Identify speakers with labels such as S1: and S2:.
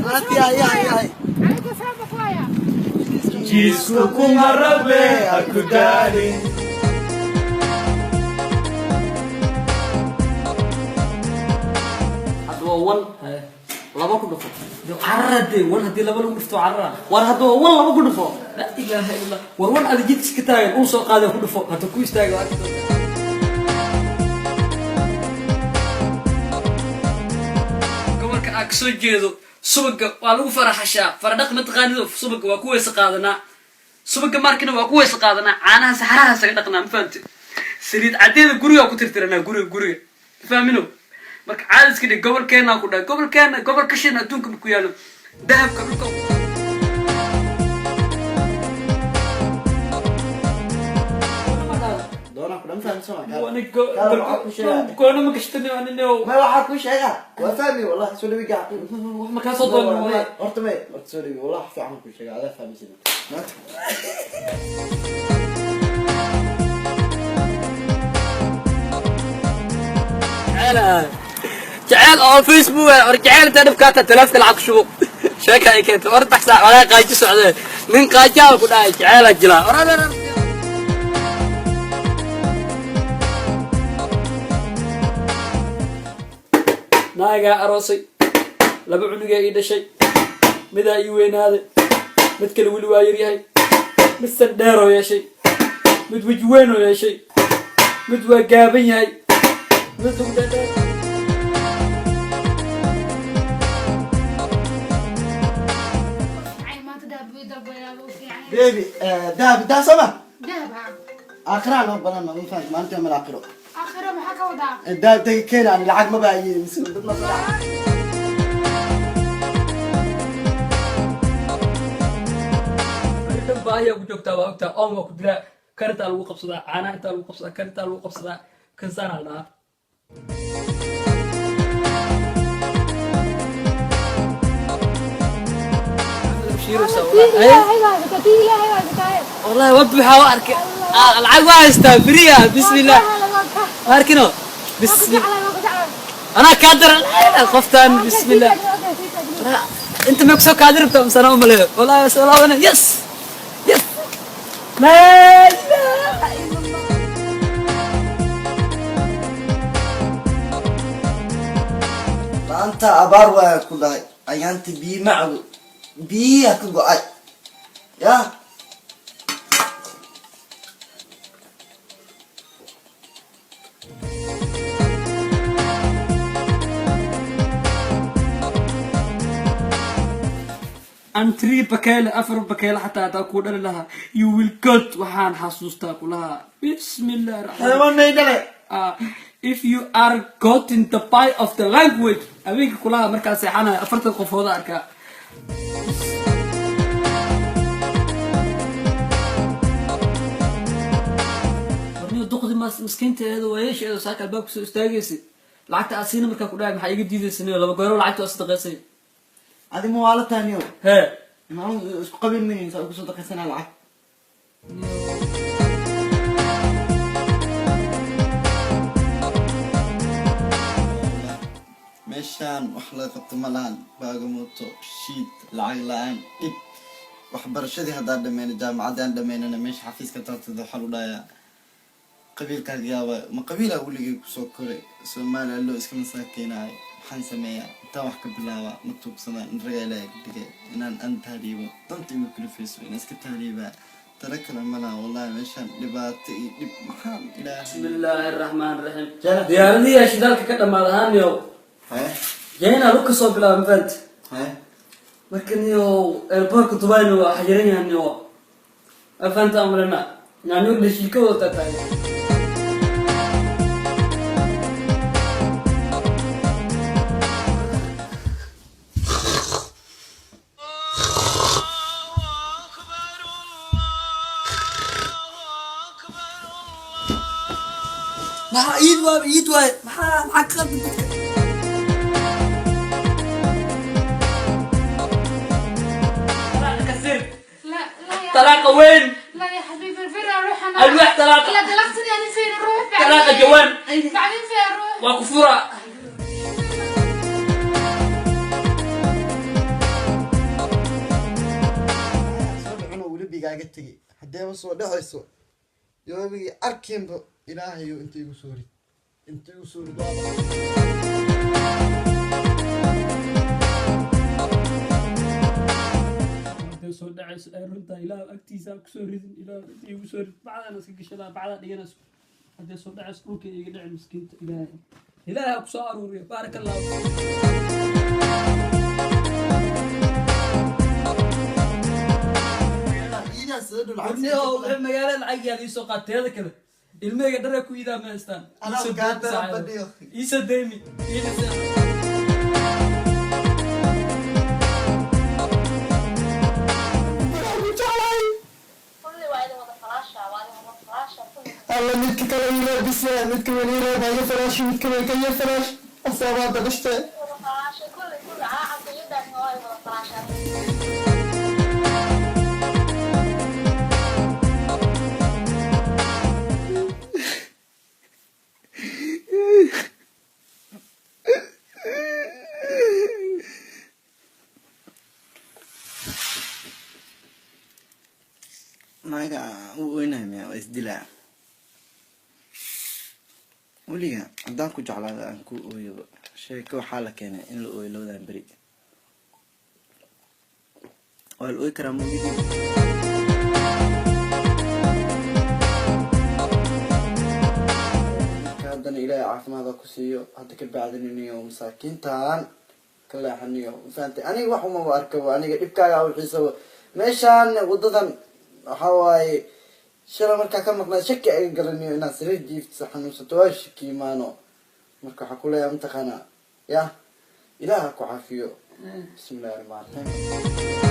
S1: Ya.
S2: Calaykum salaam baa ku hayaa.
S3: Jiisku kuma rabe ha ku daalin.
S4: Hadda waa wan laba ku dhufo.
S5: Cararade wan haddii laba lagu dhufto carara.
S4: War hadda waa wan laba ku dhufo.
S5: Laa ilaaha illa. War wan ada jidkiis ka taagan uu soo qaaday ku dhufo hadda ku istaaga waa arki doontaa. Gobolka aan kasoo jeedo subaga waa lagu faraxashaa, faradhaq mataqaanido. Subaga waa ku weyse qaadanaa, subaga markina waa ku weyse qaadanaa, caanaha saxaraha saga dhaqnaa, ma fahamte? Saliid caddeeda guriga ku tirtiranaa, guriga ma fahmino. Marka caadi iska dhig, gobolkeenaa ku dhahay, gobolkeena gobol ka shidan adduunka ma ku yaalo, dahabka dhulka.
S1: Doonaa ku dhan fahmi soo ma?
S5: Goona ma gashtani anino.
S1: Ma waxaa kuu sheegaa waa fahmi wallahi, soo dhawi gacan.
S5: Wax ma kaa soo doonin wallahi.
S1: Horta may, horta soo dhawi, wallahi fiican kuu sheegaa, adaa fahmaysid maanta.
S4: Jeceel oo Facebook ah, war jeceel inta dhibkaata taleefka lacag ku shubo, sheeka ay keentay. War 3 saac walaa qaaji socdee, nin qaajaa ku dhahay jeceelaa jilaa. War war war.
S5: Naagaa aroosay, laba cunugaa ii dhashay, midaa ii weynaaday, mid kale weli waa yaryahay, mid san dheeroo yeeshay, mid weji weynoo yeeshay, mid waa gaaban yahay, mid lagu dheerdheer.
S2: Ay, maanta dahab buu dalbayaa, wuu fiican yahay.
S1: Baby, dahab daa soo ma?
S2: Dahab ha.
S1: Aakhiraan noo badan ma fahamta, maalinta yawmal aakhiro.
S2: Aakhiro maxaa ka wadaa?
S1: Dahab tagi keena, ani lacag ma baayin mise dad ma.
S5: Dhan baahiyaa ku joogtaa, waa ogtaa, oon waa ku dilaa, karintaa lagu qabsadaa, caanaha intaa lagu qabsadaa, karintaa lagu qabsadaa, kansaanaa la dhahaa.
S2: Tii Ilaahay baa haysataa, tii Ilaahay baa haysataa.
S5: Wallahi waa buuxaa, waa arkay. Lacag waa haystaa beriya, bismillah.
S2: Waa
S5: arkino.
S2: ku
S5: bismillah.
S2: jeclahay, waa ku jeclahay.
S5: Anaa kaa daran qoftaan, bismillah. Inta may kusoo kaadi rabtaa misana umaleeyo, wallahi waa soo laabanay. Yes, laa ilaaha illa Allah.
S1: Maanta abaar waayaan ku dhahay, ayaanta biyi macdo, biyiha ka go-ay ya.
S5: And three bakeele, afar bakeele xataa hadaa kuu dhali lahaa, you will got. Waxaan xasuustaa kulahaa, bismillahi raxmaan.
S1: Xeebanay dhale.
S5: If you are gotten the pie of the language, habeenka kulaha markaa seexanaya 40 qofooda arkaa. Warniyo duqdi miskiinteedu waayeesheedu saaka albaabka soo istaagaysa, lacagta aad siina markaa ku dhahay, maxaa iga diidaysa niyo? Laba gooro lacagta waa sadaqaysay.
S1: Adi ma waala taaniyo?
S5: Hee.
S1: Maalin isku qabin maynin saa ugu soo daqaysanaa lacag. Meeshaan wax laga qabto ma lahan, baagamoto shiid, lacag la-aan, dhib. Waxbarashadii haddaan dhameyno, jaamacaddaan dhameynana, meesha xafiiska tartada waxaa lu dhahayaa qabiilkaaga yaaba ma qabiilaa weligay kusoo koray. Soomaaliya loo iska masaakiinaayo. Maxaan sameeyaa? Intaan wax ka bilaabaa? Ma tuugsadaa? In ragaa Ilaahay ka dhigay inaan an tahriibo, danta igu kalifayso inaan iska tahriibaa, tala kale ma laha wallahi. Meeshaan dhibaato iyo dhib, maxaan Ilaahay.
S5: Bismillaahi araxmaan raxiim.
S1: Jana.
S5: Diyaaradihii shidaalka ka dhamaad ahaaniyo.
S1: Haye.
S5: Jayna lug ka soo bilaaba, ma fahanti?
S1: Haye.
S5: Marka niyo airportka Dubayna waa xayiran yahay niyo, ma fahanta amrena nyaanyur dhashiika wadataa tahay. Maxaa iid waa iid waaye, maxaa ka qaldan dadka? كثير.
S2: لا لا يا
S5: طلاقة وين؟
S2: لا يا حبيبي، فين اروح انا؟
S5: الواح طلاقة.
S2: لا طلقتني انا، فين اروح بعدين؟
S5: طلاقة جوان.
S2: بعدين فين اروح؟
S5: وكفورة.
S1: Tegay haddeeba soo dhacayso yoobigii arkiinba. Ilaahayo, inta igu soo rid, inta igu soo rid.
S5: Intay soo dhacayso ay runtaa, Ilaah agtiisa aan kusoo ridin. Ilaah, inta igu soo rid. Bacdaan iska gashadaa, bacdaa dhiganayso. Hadday soo dhacayso, dhulka iga dhici miskiinta. Ilaahay, Ilaahay ha kusoo aruuriyo. Baaraka Allahu.
S1: Iidaa sida dhul.
S5: Warniyow, wixii magaalada lacag yaal iisoo qaad. Teeda kale, ilmahayga dhare ku iidaa ma haystaan.
S1: Anaa
S5: Iisoo
S1: kaa
S5: deymi
S1: daran
S5: saaxiib.
S1: fadhiyo.
S5: Iisoo deymi, iidhisee.
S6: Kulli waa idin wada falaasha, waa idin wada falaasha kulli.
S1: Alla, midka kale ila bisa, midka weliira baa falaash, midka way ka falaash asaabaa dhashte.
S6: Wada falaasha kulli, kulli calaacalka iyo daasna waa idin wada falaasha.
S1: Naga u oynaya miya? Waa isdilaa weliga. Haddaan ku jeclaada aan ku ooyo, sheeko waxaa la keenay in la ooyo labadan beri. Waa la ooyi karaa moogidii. Marka haddana Ilaahay caafimaad ha ku siiyo. Hadda ka bacdininiyo masaakiintan ka leexaniyo, mafahantay? Aniga wax umaba arkaba, aniga dhibkaaga wixiisaba. Meeshaan wadadan waxaa waaye, shala markaa ka maqnaa shaki ay galaniyo inaad sariir jiifto xanuunsato, waa shaki imaano. Marka waxaa kuleeyahay, mataqaanaa, ya Ilaah ha ku caafiyo. Bismillahi raxmaan raxiim.